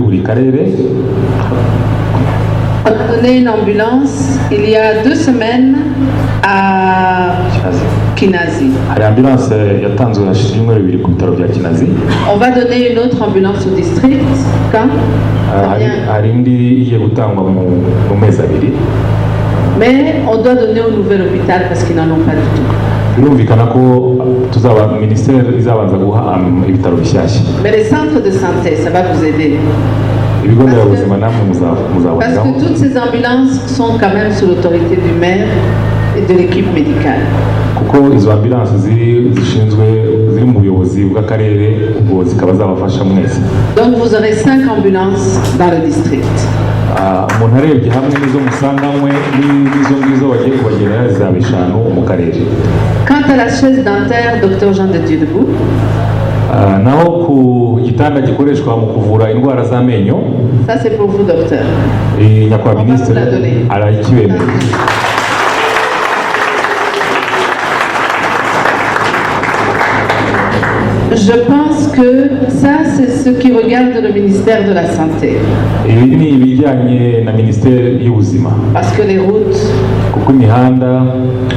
Buri karere. On a donné une ambulance il y a 2 semaines à Kinazi. Hari ambulance yatanzwe hashize ibyumweru 2 ku bitaro bya Kinazi. On va donner une autre ambulance au district. Quand? Ah, hari, Bien. Hari indi igiye gutangwa mu mezi 2. Mais on doit donner au nouvel hôpital parce qu'ils n'en ont pas du tout. Birumvikana ko tuzaba minisiteri izabanza guha ibitaro bishyashya. Mais les centres de santé, ça va vous aider. Ibigo nderabuzima namwe Parce muzaboneraho. Que toutes ces ambulances sont quand même sous l'autorité du maire et de l'équipe médicale. Kuko izo ambulance ziri zishinzwe ziri mu buyobozi bw'akarere, ubwo zikaba zabafasha mwese. Donc vous aurez cinq ambulances dans le district. Ah, umuntu arebye hamwe n'izo musanganywe n'izo ngizo bagiye kubagenera zizaba eshanu mu karere. Quant à la chaise dentaire, docteur Jean de Dieu Debout, Ah, naho ku gitanda gikoreshwa mu kuvura indwara z'amenyo, ça c'est pour vous, docteur. Nyakubahwa minisitiri arakibemerera. Je pense que ça, c'est ce qui regarde le ministère de la Santé. Ibi ni ibijyanye na minisiteri y'ubuzima. Parce que les routes, kuko imihanda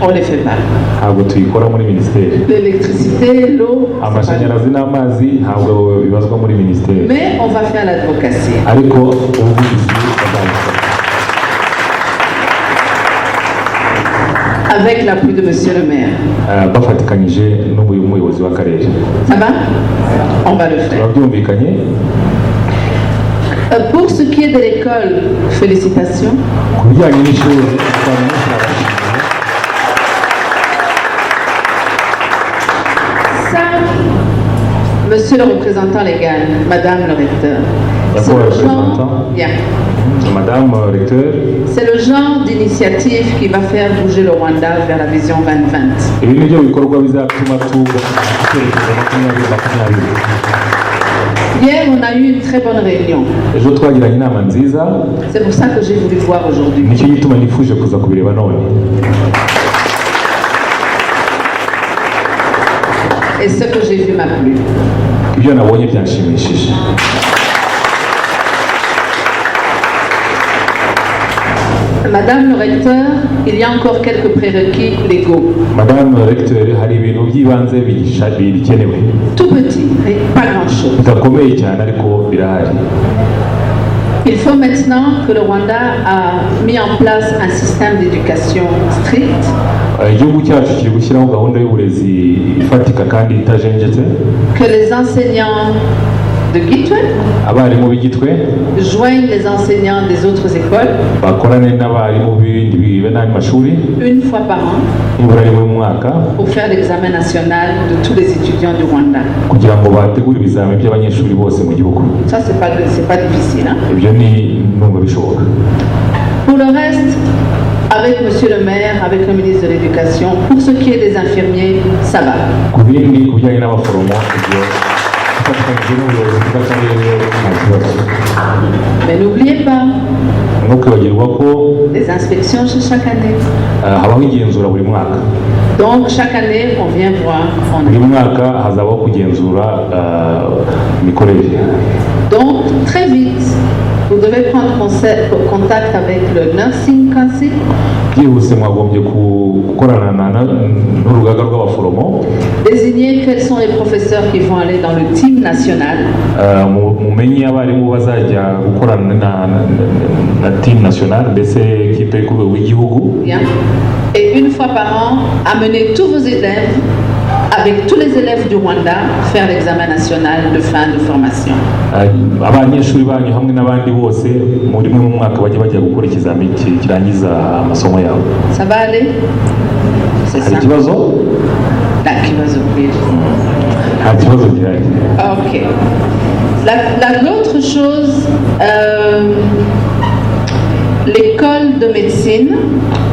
on ne les fait pas. Ntabwo tuyikora muri minisiteri. L'électricité, l'eau, c'est pas Amashanyarazi n'amazi ntabwo bibazwa muri minisiteri. Mais on va faire l'advocacy. Ariko ubuvugizi bazabukora. Avec l'appui de monsieur le maire. Ah, bafatikanyije n'umuyobozi w'akarere. Ça va? On va le faire. Turabyumvikanye. Pour ce qui est de l'école, félicitations. Ku bijyanye n'ishuri, nyakubahwa minisitiri arabashimiye. Ça, monsieur le représentant légal, madame le recteur, c'est D'accord, le genre, représentant. Bien. Madame recteur. C'est le genre d'initiative qui va faire bouger le Rwanda vers la vision 2020. Ibi ni byo bikorwa bizatuma tugana ku cyerekezo 2020. Hier, on a eu une très bonne réunion. Ejo twagiranye inama nziza. C'est pour ça que j'ai voulu voir aujourd'hui. Nicyo gituma nifuje kuza kubireba none. Et ce que j'ai vu m'a plu. Ibyo nabonye byanshimishije. Madame le recteur, il y a encore quelques prérequis légaux. Madame recteur, hari ibintu by'ibanze bikenewe. Tout petit, mais pas grand-chose. Bidakomeye cyane ariko birahari. Il faut maintenant que le Rwanda a mis en place un système d'éducation strict, Igihugu cyacu kiri gushyiraho gahunda y'uburezi ifatika kandi itajenjetse, que les enseignants de Gitwe abarimu b'i Gitwe joignent les enseignants des autres écoles bakorane n'abarimu b'ibindi n'andi mashuri une fois par an nibura rimwe mu mwaka pour faire l'examen national de tous les étudiants du Rwanda. Kugira ngo bategure ibizamini by'abanyeshuri bose mu gihugu. Ça, c'est pas difficile, hein. Ibyo ni numva bishoboka. Pour le reste, avec monsieur le maire, avec le ministre de l'Éducation, pour ce qui est des infirmiers, ça va. Ku bindi, ku bijyanye n'abaforomo, ibyo dufatanyije n'ubuyobozi bw'akarere nta kibazo. Mais n'oubliez pas, Ntukwibagirwa ko les inspections, c'est chaque année. Habaho igenzura buri mwaka. Donc, chaque année, on vient voir. On Buri mwaka hazabaho kugenzura imikorere. Donc, très vite, vous devez prendre contact avec le Nursing Council, Byihuse mwagombye gukorana n'urugaga rw'abaforomo, désigner quels sont les professeurs qui vont aller dans le team national mumenye abarimu bazajya gukorana na team national, mbese ekipe yo ku rwego rw'igihugu. Bien. Et une fois par an, amener tous vos élèves, avec tous les élèves du Rwanda, faire l'examen national de fin de formation. Abanyeshuri banyu hamwe n'abandi bose muri rimwe mu mwaka bajye bajya gukora ikizamini kirangiza amasomo yabo. Ça va aller? C'est Hari ça. ikibazo? Nta kibazo kweli. Nta kibazo gihari. Ok. L'autre chose, l'école de médecine,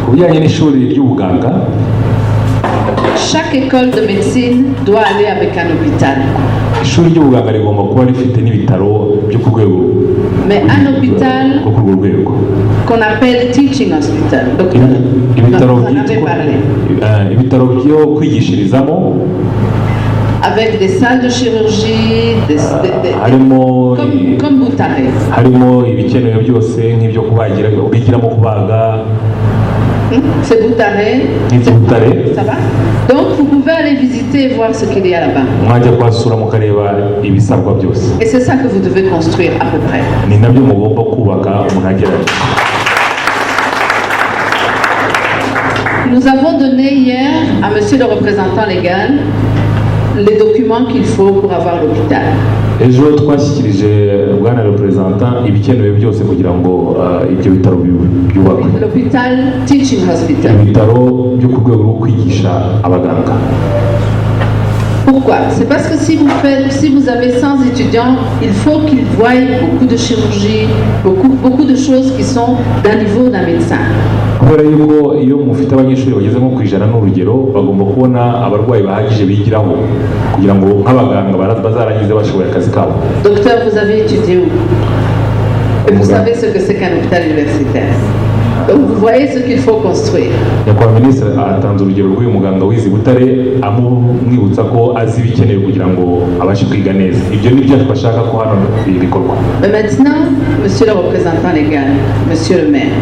Ku bijyanye n'ishuri ry'ubuganga, chaque école de médecine doit aller avec un hôpital. Ishuri ry'ubuganga rigomba kuba rifite n'ibitaro byo ku rwego Mais un hôpital rwo kuri urwo rwego qu'on appelle teaching hospital. Docteur, ibitaro vous en avez byitwa parlé. Ibitaro byo kwigishirizamo. Avec des salles de chirurgie, Harimo comme Butare. Harimo ibikenewe byose nk'ibyo kubagira, bigiramo kubaga. C'est Butare. Nk'ibyo Butare. Ça va. Donc vous pouvez aller visiter et voir ce qu'il y a là-bas. Mwajya kuhasura mukareba ibisabwa byose. Et c'est ça que vous devez construire à peu près. Ni nabyo mugomba kubaka umuntu agerageza. Nous avons donné hier à monsieur le représentant légal les documents qu'il faut pour avoir l'hôpital. Ejo twashyikirije bwana représentant ibikenewe byose kugira ngo ibyo bitaro byubakwe. L'hôpital Teaching Hospital. Ibitaro byo ku rwego rwo kwigisha abaganga. Pourquoi? C'est parce que si vous avez 100 étudiants, il faut qu'ils voient beaucoup de chirurgie, beaucoup, beaucoup de choses qui sont d'un niveau d'un médecin. Kubera yuko iyo mufite abanyeshuri bageze nko ku 100 n'urugero, bagomba kubona abarwayi bahagije bigiraho kugira ngo nk'abaganga bazarangize bashoboye akazi kabo. Docteur, vous avez étudié où? Et vous Ouais. savez ce que c'est qu'un hôpital universitaire. Donc vous voyez ce qu'il faut construire. Nyakubahwa minisitiri atanze urugero rw'uyu muganga wize i Butare, amwibutsa ko azi ibikenewe kugira ngo abashe kwiga neza. Ibyo ni byo bashaka ko hano bikorwa. Mais maintenant, monsieur le représentant légal, monsieur le maire,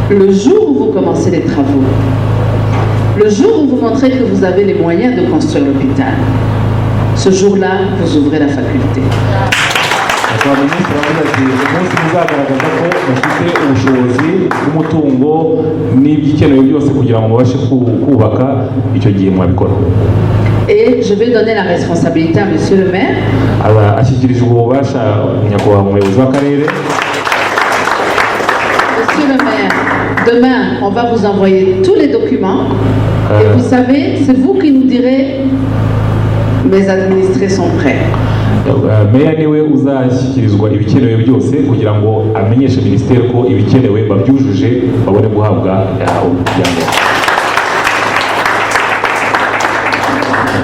le jour où vous commencez les travaux, le jour où vous montrez que vous avez les moyens de construire l'hôpital, ce jour-là, vous ouvrez la faculté. Nyakubahwa minisitiri aravuga ati umunsi muzagaragaza ko mufite ubushobozi bw'umutungo n'ibikenewe byose kugira ngo mubashe kubaka, icyo gihe mwabikora. Et je vais donner la responsabilité à monsieur le maire. Aba ashyikirije ubwo bubasha nyakubahwa umuyobozi w'akarere. Monsieur le maire, demain, on va vous envoyer tous les documents. Et vous savez, c'est vous qui nous direz: mes administrés sont prêts. Meya niwe uzashyikirizwa ibikenewe byose kugira ngo amenyeshe minisiteri ko ibikenewe babyujuje, babone guhabwa ibyangombwa.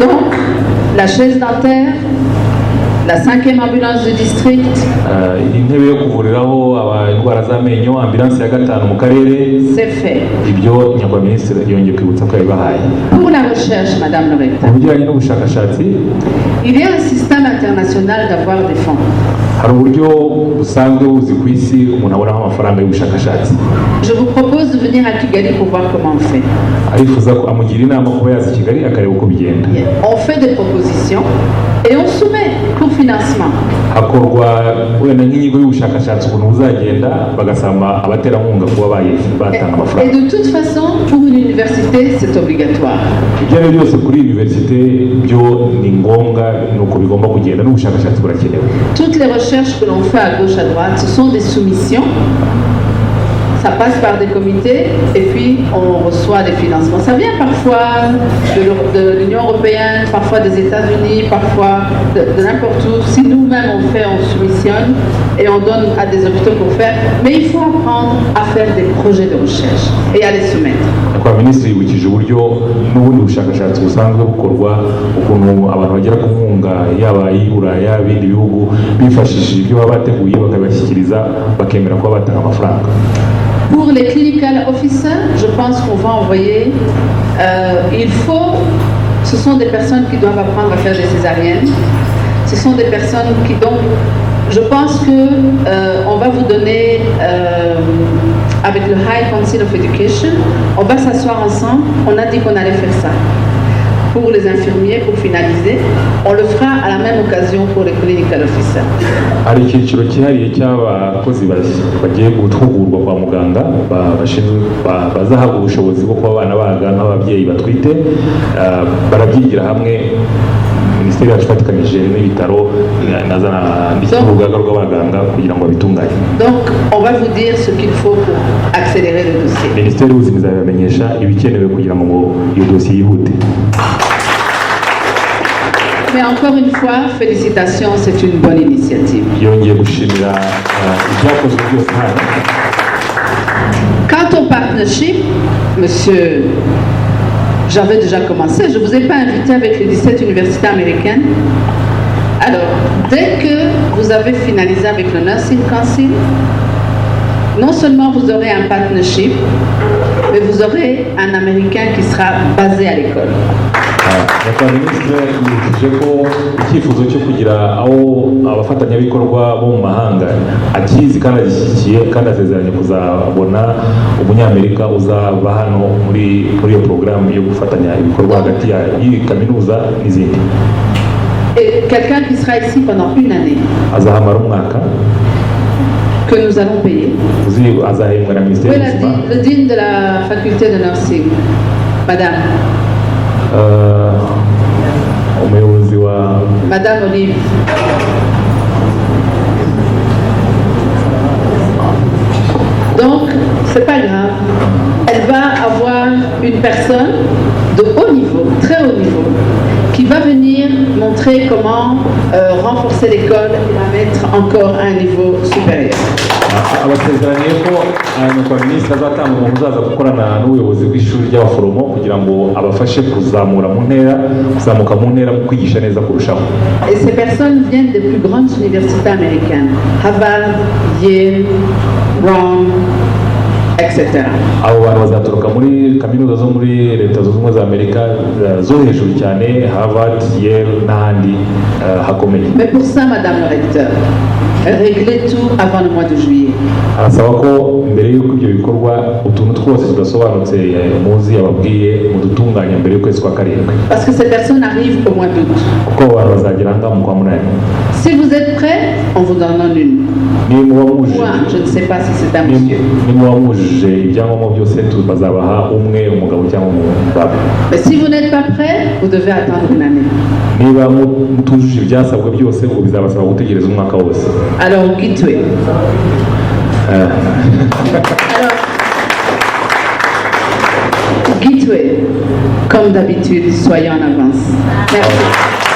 Donc, la chaise dentaire, la cinquième ambulance du district, Intebe yo kuvuriraho indwara z'amenyo, ambulance ya gatanu mu karere. C'est fait. Ibyo nyakubahwa minisitiri yongeye kwibutsa ko yabibahaye. Pour la recherche, madame le recteur, Mu bijyanye n'ubushakashatsi, il y a un système international d'avoir des fonds. Hari uburyo busanzwe buzi ku isi umuntu abonaho amafaranga y'ubushakashatsi. Je vous propose de venir à Kigali pour voir comment on fait. Arifuza ko amugira inama kuba yaza i Kigali akareba uko bigenda. On fait des propositions et on soumet pour financement. Hakorwa wenda nk'inyigo y'ubushakashatsi ukuntu buzagenda, bagasaba abaterankunga kuba batanga Et amafaranga. De toute façon, pour une université, c'est obligatoire. Ibyo ari byo byose kuri université byo ni ngombwa, ni uko bigomba kugenda, n'ubushakashatsi burakenewe. Toutes les recherches que l'on fait à gauche, à droite, ce sont des soumissions. Ça passe par des comités et puis on reçoit des financements. Ça vient parfois de l'Union européenne, parfois des États-Unis, parfois de n'importe où. Si nous-mêmes on fait, on soumissionne et on donne à des hôpitaux pour faire. Mais il faut apprendre à faire des projets de recherche et à les soumettre. Nyakubahwa minisitiri yibukije uburyo n'ubundi bushakashatsi busanzwe bukorwa, ukuntu abantu bagera ku nkunga yaba ay'i Buraya, ibindi bihugu, bifashishije ibyo baba bateguye bakabashyikiriza, bakemera kuba batanga amafaranga. Pour les clinical officers, je pense qu'on va envoyer. Il faut. Ce sont des personnes qui doivent apprendre à faire des césariennes. Ce sont des personnes qui donc. Je pense que on va vous donner avec le High Council of Education, on va s'asseoir ensemble. On a dit qu'on allait faire ça pour les infirmiers, pour finaliser. On le fera à la même occasion pour les clinical officers. Hari icyiciro cyihariye cy'abakozi bagiye guhugurwa kwa muganga, bashinzwe bazahabwa ubushobozi bwo kuba abana baga nk'ababyeyi batwite. Barabyigira hamwe, minisiteri yacu ifatikanyije n'ibitaro n'urugaga rw'abaganga kugira ngo babitunganye. Donc, on va vous dire ce qu'il faut pour accélérer le dossier. Minisiteri y'ubuzima izabibamenyesha ibikenewe kugira ngo iyo dosiye yihute. Mais encore une fois, félicitations, c'est une bonne initiative. Yongeye gushimira ibyakozwe byose hano. Quant au partnership, monsieur, j'avais déjà commencé, je ne vous ai pas invité avec les 17 universités américaines. Alors, dès que vous avez finalisé avec le Nursing Council, non seulement vous aurez un partnership, mais vous aurez un Américain qui sera basé à l'école. Nyakubahwa Minisitiri yibukije ko icyifuzo cyo kugira aho abafatanyabikorwa bo mu mahanga akizi kandi agishyigikiye, kandi asezeranye kuzabona Umunyamerika uzaba hano muri iyo porogaramu yo gufatanya ibikorwa hagati y'iyi kaminuza n'izindi. Et quelqu'un qui sera ici pendant une année, Azahamara umwaka. Que nous allons payer. Uzi azahembwa na Minisiteri Où est la y'Ubuzima. Le dean de la faculté de nursing? Madame, Umuyobozi wa Madame Olive. Donc, c'est pas grave. Elle va avoir une personne de haut niveau, très haut niveau, qui va venir montrer comment renforcer l'école et la mettre encore à un niveau supérieur. Ah, abasezeraniye ko nyakubahwa minisitiri azatanga umuntu uzaza gukorana n'ubuyobozi bw'ishuri ry'abaforomo kugira ngo abafashe kuzamura mu ntera, kuzamuka mu ntera mu kwigisha neza kurushaho. Et ces personnes viennent des plus grandes universités américaines, Harvard, Yale, Brown, etc. Abo bantu bazaturuka muri kaminuza zo muri Leta Zunze Ubumwe za Amerika zo hejuru cyane, Harvard, Yale n'ahandi hakomeye. Mais pour ça, Madame le recteur, réglez tout avant le mois de juillet. Arasaba ko mbere y'uko ibyo bikorwa, utuntu twose tudasobanutse muzi yababwiye mudutunganya mbere y'ukwezi kwa karindwi. Parce que ces personnes arrivent au mois d'août. Kuko abo bantu bazagera aha ngaha mu kwa munani. Si vous êtes prêts, on vous en donne une. Nimuba mujuje Ou un, je ne sais pas si c'est un monsieur. Nimuba mujuje ibyangombwa byose bazabaha umwe, umugabo cyangwa umudamu. Mais si vous n'êtes pas prêts, vous devez attendre une année. Niba mutujuje ibyasabwa byose, ubwo bizabasaba gutegereza umwaka wose. Alors, Gitwe. Alors, Gitwe, comme d'habitude, soyez en avance. Merci.